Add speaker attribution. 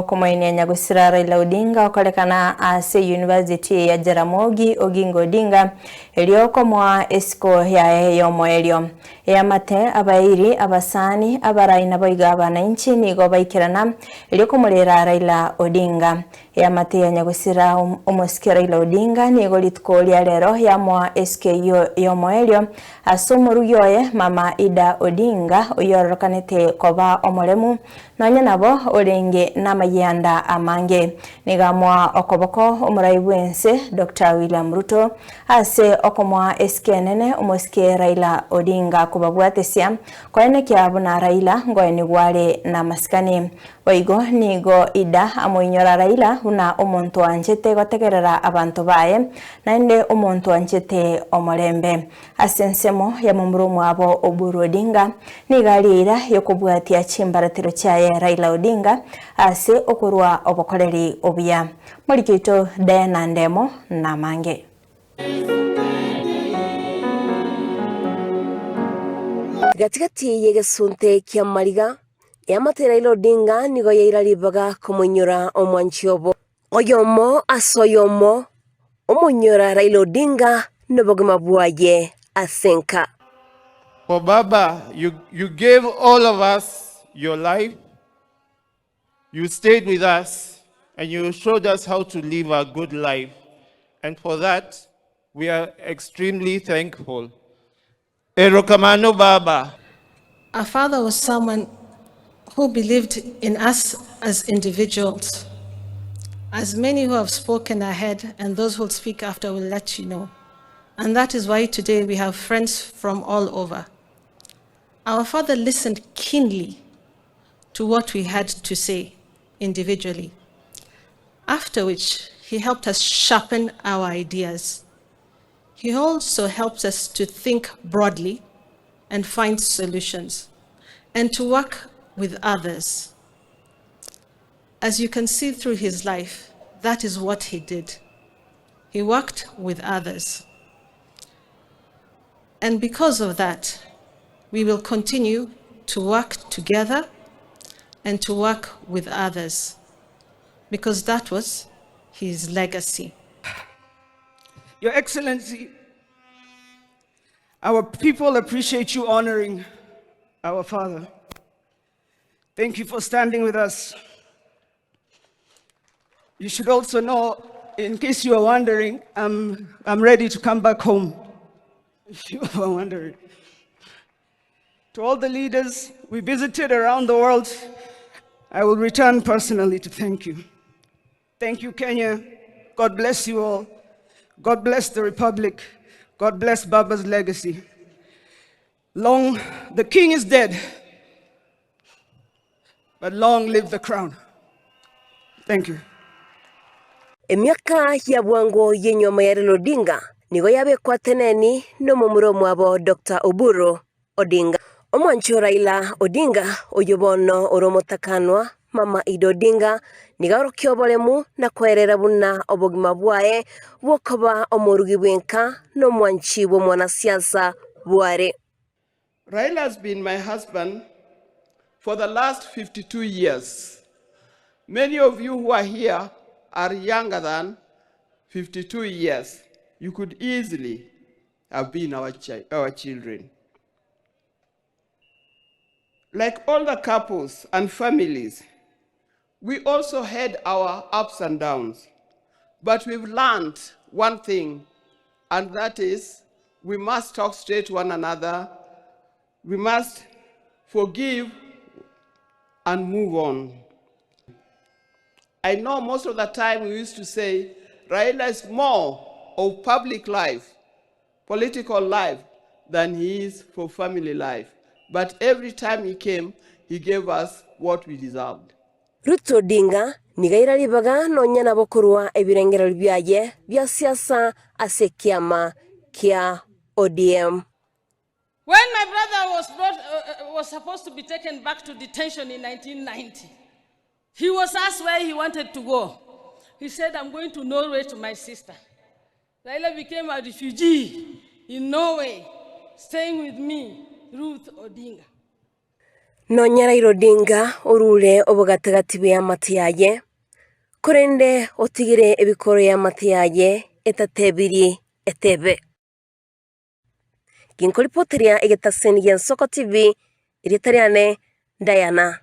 Speaker 1: bw'okomoenia nyagusira Raila Odinga okorekana ase University ya Jaramogi Oginga Odinga erio komoa esiko yaye y'omoerio. Eamate, abairi, abasani, abarai naboigo abanainchi nigo baikerana erio komorera Raila Odinga. Eamate ya nyagusira omosike Raila Odinga nigo rituko ria rero yamoa esiko eyio y'omoerio Ase omorugi oye, Mama Ida Odinga, oyio ororokanete koba omoremu, nonya nabo orenge namayianda amange, nigo amoa okoboko omorai bw'ense Doctor William Ruto ase okomoa esike enene omosike Raila Odinga kobabwatesia koenekia buna Raila ngoenigwa are namasikani. Boigo nigo Ida amoinyora Raila buna omonto oanchete gotegerera abanto baye, naende omonto oanchete omorembe. Ase ensemo ya momura omwabo Oburu Odinga, nigo aria eira y'okobwatia chimbaratero chiaye Raila Odinga ase okorua obokoreri obuya. Moriki oito Diana Ndemo namange.
Speaker 2: Gati-gati y'egesunte ki'amariga, eamate Raila Odinga nigo yaira ribaga komoinyora omwanchi obo. Oyomo ase oyomo omoinyora Raila Odinga nobogima bwaye ase enka.
Speaker 3: For Baba, you, you gave all of us your life, you stayed with us, and you showed us how to live a good life. And for that, we are extremely thankful. Erokamano Baba.
Speaker 4: Our father was someone who believed in us as individuals. As many who have spoken ahead and those who will speak after will let you know. And that is why today we have friends from all over. Our father listened keenly to what we had to say individually, after which he helped us sharpen our ideas. He also helps us to think broadly and find solutions and to work with others. As you can see through his life, that is what he did. He worked with others. And because of that, we will continue to work together and to work with others because that was his legacy.
Speaker 5: Your Excellency, our people appreciate you honoring our father. Thank you for standing with us. You should also know, in case you are wondering, I'm, I'm ready to come back home. If you are wondering. To all the leaders we visited around the world, I will return personally to thank you. Thank you, Kenya. God bless you all. God bless the Republic. God bless Baba's legacy. Long, the king is dead, but long live the crown. Thank you.
Speaker 2: Emiaka ya bwango y'enyuomo ya Raila Odinga nigo yabekwa teneni nomomura omwabo Doctor Oburu Odinga. Omwanchi o Raila Odinga oyio bono ore omotakanwa Mama Ida Odinga nigo aorokia oboremu na koerera buna obogima bwaye bw'okoba omorugi bw'enka na omwanchi bw'omwanasiasa bware.
Speaker 3: Raila has been my husband for the last 52 years. Many of you who are here are younger than 52 years. You could easily have been our, chi our children. Like all the couples and families, we also had our ups and downs. But we've learned one thing, and that is we must talk straight to one another. We must forgive and move on. I know most of the time we used to say Raila is more of public life, political life, than he is for family life. But every time he came, he gave us what we deserved.
Speaker 2: Ruto Odinga nigo aira ribaga nonya nabo korwa ebirengererio biaye bia siasa ase ekiama kia ODM.
Speaker 6: When my brother was, brought, uh, uh, was supposed to be taken back to detention in 1990, he was asked where he wanted to go. He said, I'm going to Norway to my sister. Raila became a refugee in Norway, staying with me, Ruth Odinga.
Speaker 2: Nonya Raila Odinga orure obogatagati bw'eamate yaye, korende otigire ebikoro y'eamate yaye etatebiri etebe. Ginkoripoteria egetaseni gia Nsoko TV, erieta riane Diana.